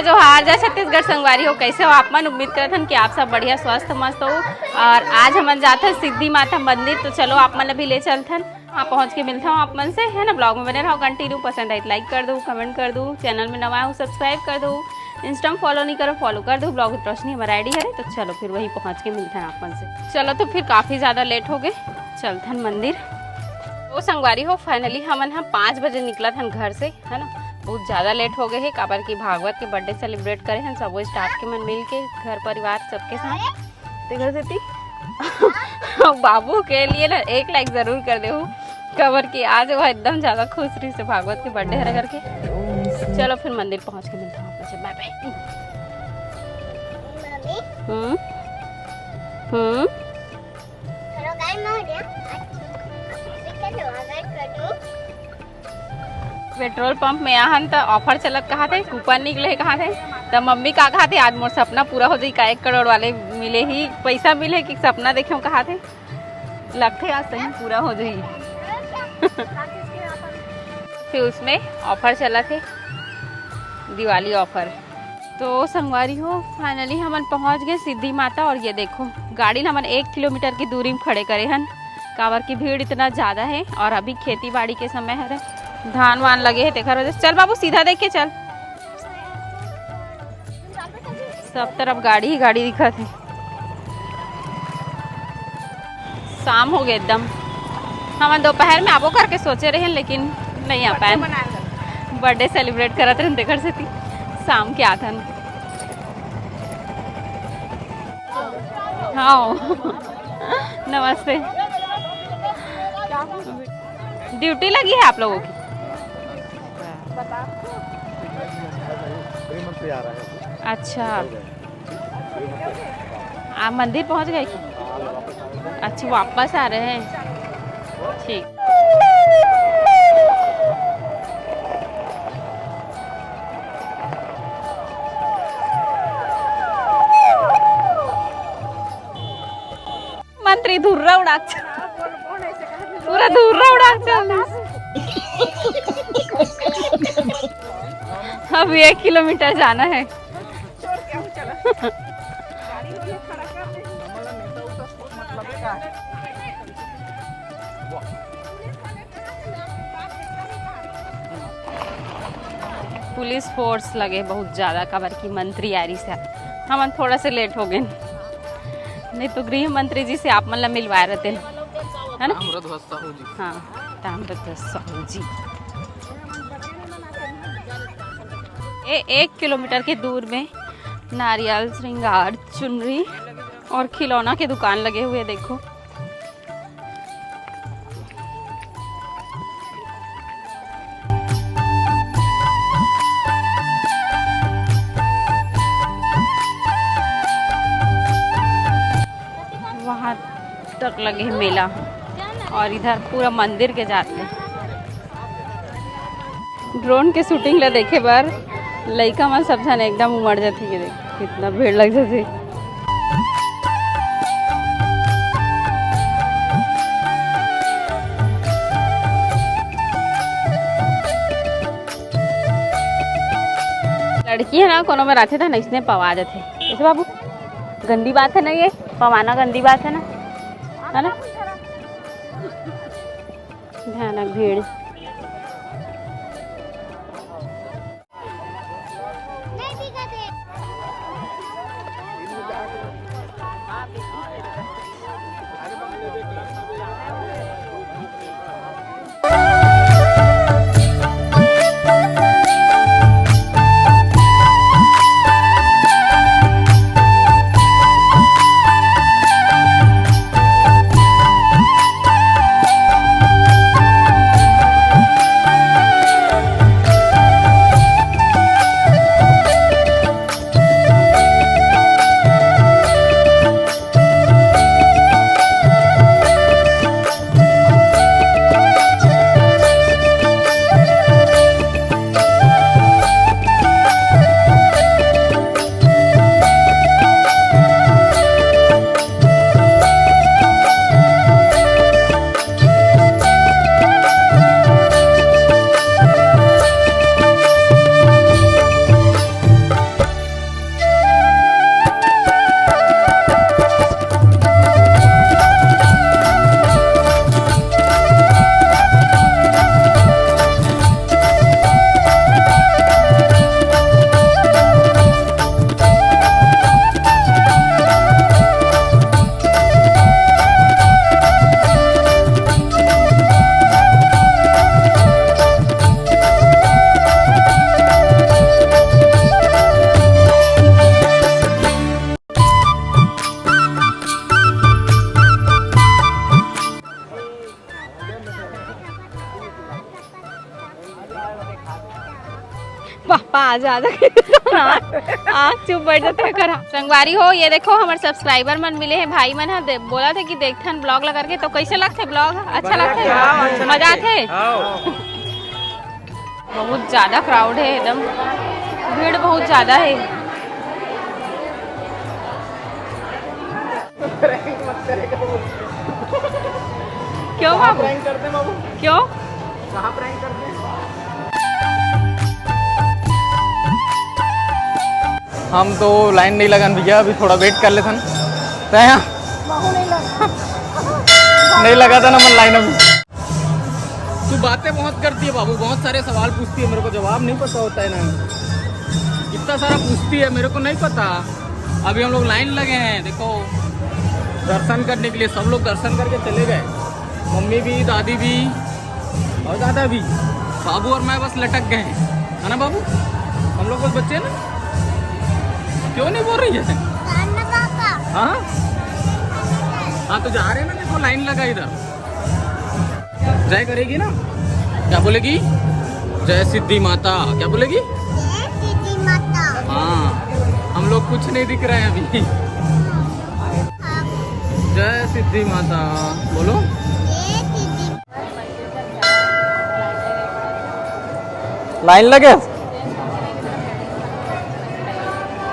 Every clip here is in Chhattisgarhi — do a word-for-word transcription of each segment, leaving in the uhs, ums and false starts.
जोहार, जय छत्तीसगढ़ संगवारी हो, कैसे हो आप मन? उम्मीद करत हन कि आप सब बढ़िया, स्वस्थ, मस्त हो। और आज हमन जात हन सिद्धि माता मंदिर, तो चलो आप मन ला भी ले चलथन। वहाँ पहुँच के मिलत हूँ आप मन से, है ना। Vlog में बने रहो, continue। पसंद आए तो like कर दो, comment कर दो, channel में नवा हो subscribe कर दो, Insta में follow नहीं करो, follow कर दो। Vlog with रोशनी हमारा I D हरे, तो चलो फिर वहीं पहुँच के मिलत हन आप मन से। चलो तो फिर काफ़ी ज़्यादा late हो गए, चलथन मंदिर। ओ संगवारी हो, finally हमन ह पाँच बजे निकलत हन घर से, है ना। बहुत ज़्यादा late हो गए हे, काबर कि भागवत के birthday celebrate करे हन सबो staff के मन मिल के, घर परिवार सबके साथ। ते घर सेती बाबू के लिए ना एक like जरूर कर देहू, काबर कि आज वो एकदम ज़्यादा खुश रहिस हे भागवत के birthday हरे करके। चलो फिर मंदिर पहुँच के मिलत हन आप मन से, bye bye। मम्मी। हम्म। हम्म। थोड़ा गाय मार दिया। अच्छा। ठीक है, तो अगर करूँ। पेट्रोल पंप में आहन त offer चलत कहाथे, coupon निकले हे कहाथे। त मम्मी का कहाथे, आज मोर सपना पूरा हो जाही, का एक करोड़ वाले मिले ही, पैसा मिले कि सपना देखेंव कहाथे। लगथे आज सही पूरा हो जाही। फिर उसमें offer चलत हे, दिवाली offer। तो संगवारी हो, finally हमन पहुंच गए सिद्धि माता। और ये देखो, गाड़ी ला हमन एक किलोमीटर की दूरी में खड़े करे हन, काबर की भीड़ इतना ज्यादा है। और अभी खेती बाड़ी के समय हरे, धान वान लगे है, तेखर वजह से। चल बाबू, सीधा देख के चल, सब तरफ गाड़ी ही गाड़ी दिखत है। शाम हो गए एकदम। हमन दोपहर में आबो करके सोचे रहेन, लेकिन नहीं आ पाएन। Birthday celebrate करत रहेन, तेकर सेती शाम के आथन। हाँ, नमस्ते। Duty लगी है आप लोगों की? अच्छा। आप मंदिर पहुंच गए? अच्छा, वापस आ रहे हैं। ठीक। मंत्री धुर्रा उड़ा के चल, पूरा धुर्रा उड़ा के चल। अभी एक किलोमीटर जाना है। पुलिस फोर्स लगे बहुत ज्यादा, काबर की मंत्री आ रही से, हमन थोड़ा से लेट हो गए, नहीं तो गृह मंत्री जी से आप मन ला मिलवाए रहते, है ना? ताम्रध्वज साहू जी। हाँ, ताम्रध्वज साहू जी। ए, एक किलोमीटर के दूर में नारियल, श्रृंगार, चुनरी और खिलौना के दुकान लगे हुए, देखो। वहाँ तक लगे हे मेला और इधर पूरा मंदिर के जात हे। Drone के shooting ला देखे बर लइका मन सब झन एकदम उमड़ जाथे। ये देख, कितना भीड़ लग जाथे। लड़की है ना, कोनो में रथे त अइसने पवा जाथे। ऐसे बाबू, गंदी बात है ना ये, पवाना गंदी बात है ना, है ना? भयानक भीड़। पापा आ जा, आ जा। हाँ, चुप बैठ जाते हैं करा। संगवारी हो, ये देखो, हमर सब्सक्राइबर मन मिले हैं, भाई मन ह, दे-, बोला थे कि देखथन ब्लॉग ला करके, तो कैसे लगथे ब्लॉग? अच्छा लगथे? हाँ, अच्छा मजा लगथे। आथे? हाँ। बहुत ज्यादा क्राउड है एकदम, भीड़ बहुत ज्यादा है। क्यों बाबू? प्रैंक करते हैं बाबू। क्यों? कहाँ प्रैंक करते हैं? हम तो लाइन नहीं लगन भैया, अभी थोड़ा वेट कर लेथन। तय हाँ? नहीं लगा था ना मन लाइन अभी। तू बातें बहुत करती है बाबू, बहुत सारे सवाल पूछती है, मेरे को जवाब नहीं पता होता है ना, इतना सारा पूछती है, मेरे को नहीं पता। अभी हम लोग लाइन लगे हैं, देखो, दर्शन करने के लिए। सब लोग दर्शन करके चले गए, मम्मी भी, दादी भी और दादा भी। बाबू और मैं बस लटक गए हैं, है ना बाबू? हम लोग बस बच्चे हैं ना। क्यों नहीं बोल रही है? हाँ, हाँ, तो जा रहे हैं ना, देखो, लाइन लगा इधर। जय करेगी ना, क्या बोलेगी? जय सिद्धि माता। क्या बोलेगी? जय सिद्धि माता। हाँ, हम लोग कुछ नहीं दिख रहे हैं अभी। हाँ। जय सिद्धि माता। बोलो। जय सिद्धि। लाइन लगे,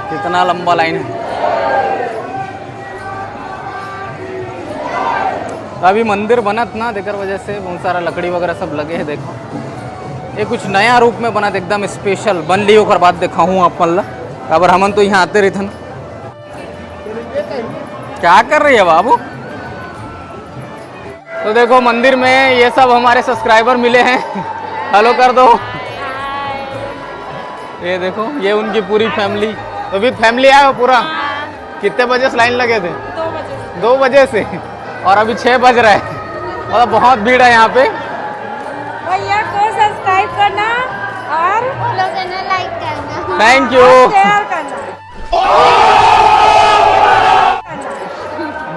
कितना लंबा लाइन है। अभी मंदिर बनत ना, तेकर वजह से बहुत सारा लकड़ी वगैरह सब लगे हैं। देखो, ये कुछ नया रूप में बनत, एकदम स्पेशल बन लियो, ओकर बाद दिखाहूँ आप मन ला, काबर हमन तो यहाँ आते रहिथन। क्या कर रही है बाबू? तो देखो, मंदिर में ये सब हमारे सब्सक्राइबर मिले हैं। हेलो कर दो। ये देखो, ये उनकी पूरी फैमिली। तो विद फैमिली आए हो पूरा? कितने बजे से लाइन लगे थे? दो बजे से। और अभी छः बज रहा है, मतलब बहुत भीड़ है यहाँ पे। भैया को सब्सक्राइब करना और फॉलो करना, लाइक करना। Thank you. शेयर करना।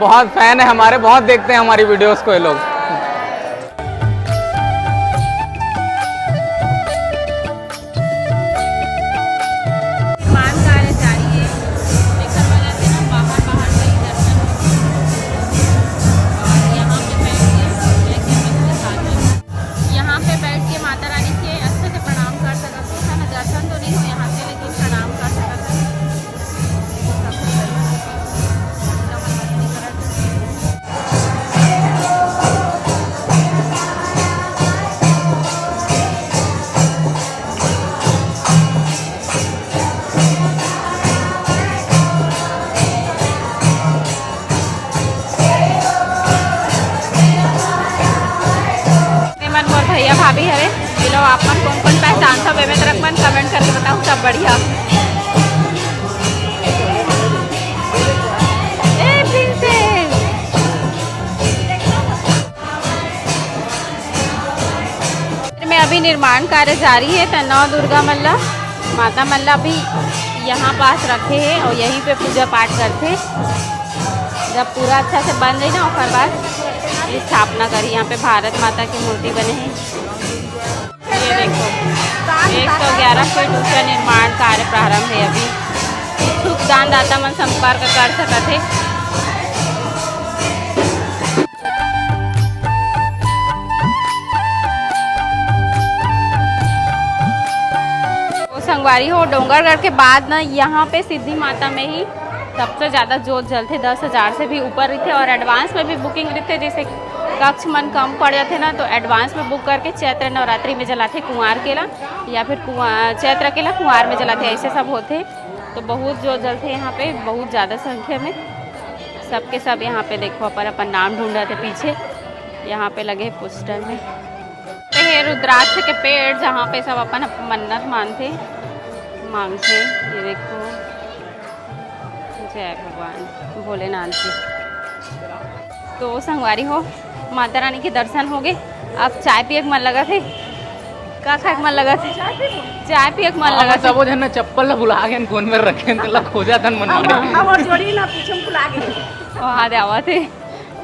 बहुत फैन है हमारे, बहुत देखते हैं हमारी वीडियोस को ये लोग। निर्माण कार्य जारी है, एकर वजह से ना बाहर, बाहर से ही दर्शन होते हैं। और यहाँ पे बैठ के जय के मंत्र साधन, यहाँ पे बैठ के माता रानी के अच्छे से प्रणाम कर सकते हो, है ना? दर्शन तो नहीं हो यहाँ से, लेकिन प्रणाम कर सकते हो। ये मन मोर भैया भाभी हरे, ये लो आप मन कौन कौन पहचान सब एमे तरफ मन कमेंट करके बताओ, सब बढ़िया। ए प्रिंसेस। में अभी निर्माण कार्य जारी है, त नौ दुर्गा मल्ला, माता मल्ला अभी यहाँ पास रखे हैं और यहीं पे पूजा पाठ करते हैं। जब पूरा अच्छा से बन जाए ना, ओकर बाद स्थापना करी। यहाँ पे भारत माता की मूर्ति बने हैं। ये देखो, एक सौ ग्यारह फीट ऊंचा निर्माण कार्य प्रारंभ है अभी। इच्छुक दानदाता मन संपर्क कर सकत हे। तो संगवारी हो, डोंगरगढ़ के बाद ना यहाँ पे सिद्धि माता में ही सबसे ज़्यादा जोत जलथे, दस हज़ार से भी ऊपर रहिथे और एडवांस में भी बुकिंग रहिथे। जैसे कक्ष मन कम पड़ जाथे ना, तो एडवांस में बुक करके चैत्र नवरात्रि में जलाथे कुंवार केला, या फिर कुंवा-, चैत्र केला कुंवार में जलाथे, ऐसे सब होथे। तो बहुत जोत जलथे यहाँ पे, बहुत ज़्यादा संख्या में। सबके सब यहाँ पे देखो, अपन अपन नाम ढूंढत हे पीछे, यहाँ पे लगे पोस्टर में। ये हे रुद्राक्ष के पेड़, जहाँ पे सब अपन अपन मन्नत मानथे, मांगथे। ये देखो, जय भगवान भोलेनाथ जी। तो संगवारी हो, माता रानी के दर्शन हो गए। अब चाय पिए के मन लगत हे, का खाए के मन लगत हे? चाय पिए के मन लगत हे। सबो झन ना चप्पल ला भुला गेन, कोन में रखेन, तेला खोजत हन मन में। अब जोड़ी ना पीछे में भुला गे। ओ, हाँ, दे आवत हे।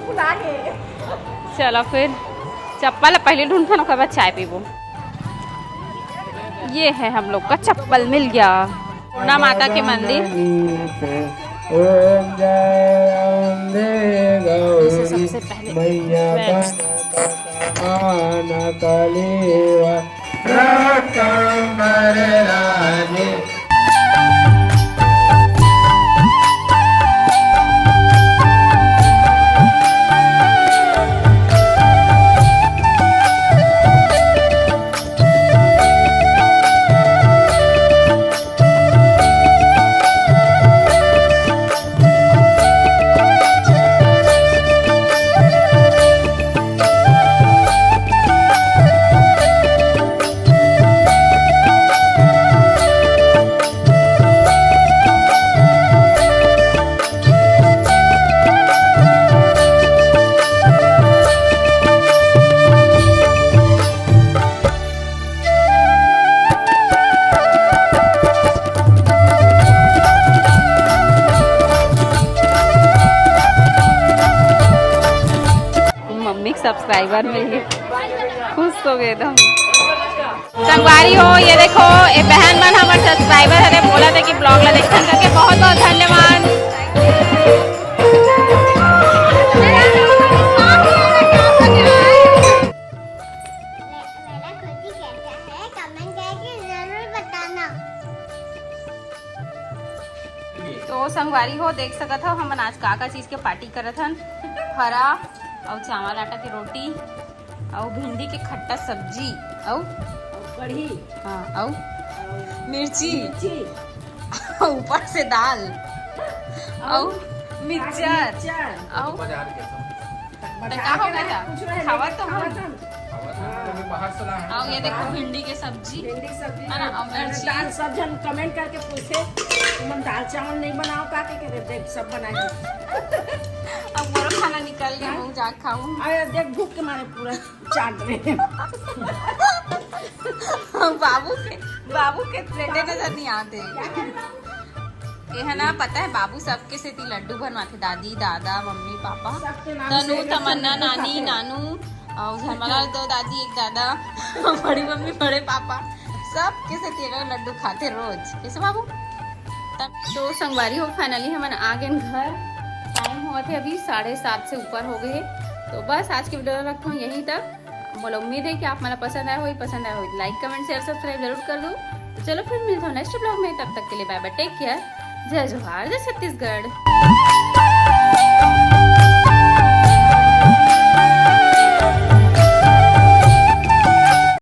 भुला गे। चलो फिर, चप्पल ला पहले ढूंढथन, ओकर बाद चाय पीबो। ये है हम लोग का चप्पल, मिल गया। पूर्णा माता के मंदिर। ओम जय अम्बे गौरी सबसे पहले मैया मैया। मम्मी के सब्सक्राइबर मिल गए, खुश हो गए एकदम। संगवारी हो, ये देखो, ये बहन मन हमर सब्सक्राइबर हरे, बोला था कि ब्लॉग ला देखन करके, बहुत बहुत धन्यवाद। तो संगवारी हो, देख सकत हो हमन आज का का चीज के पार्टी करत हन। फरा अउ चावल आटा के रोटी अउ भिंडी के खट्टा सब्जी अउ कढ़ी। हाँ, अउ मिर्ची। मिर्ची। ऊपर से दाल अउ मिक्सचर। मिक्सचर। अउ बाजार के सब। तो का हो गया? कुछ नहीं, खावा तो हम। खावा तो हम। अभी बाहर से लाए हैं। अउ ये देखो भिंडी के सब्जी। भिंडी की सब्जी। है ना, अउ मिर्ची। दाल, सब जन कमेंट करके पूछे, "तुम दाल चावल नहीं बनाओ का?" के, के देख, सब बनाए। अब मोरो खाना निकल गया, मैं जा खाऊं। अरे देख, भूख के मारे पूरा चाट रहे हैं। बाबू के, बाबू के प्लेटे नजर नहीं आते। ये है ना, पता है बाबू सबके सेती लड्डू बनवाथे, दादी, दादा, मम्मी, पापा, सबके नाम तनु, से तमन्ना, लड्डू नानी, खाते हैं। नानू, अउ हमला दो दादी, एक दादा, बड़ी मम्मी, बड़े पापा, सबके सेती एक लड्डू खाथे रोज। कैसे बाबू? तब तो संगवारी हो, finally हमन आ गए घर। टाइम हुआ थे अभी साढ़े सात से ऊपर हो गए। तो बस आज की वीडियो रखता हूँ यहीं तक। मोला उम्मीद है कि आप मन ला पसंद आया होही, पसंद आया होही तो like, comment, share, subscribe जरूर कर दो। तो चलो फिर मिलता हूँ नेक्स्ट ब्लॉग में, तब तक के लिए bye bye, take care, जय जोहार, जय छत्तीसगढ़।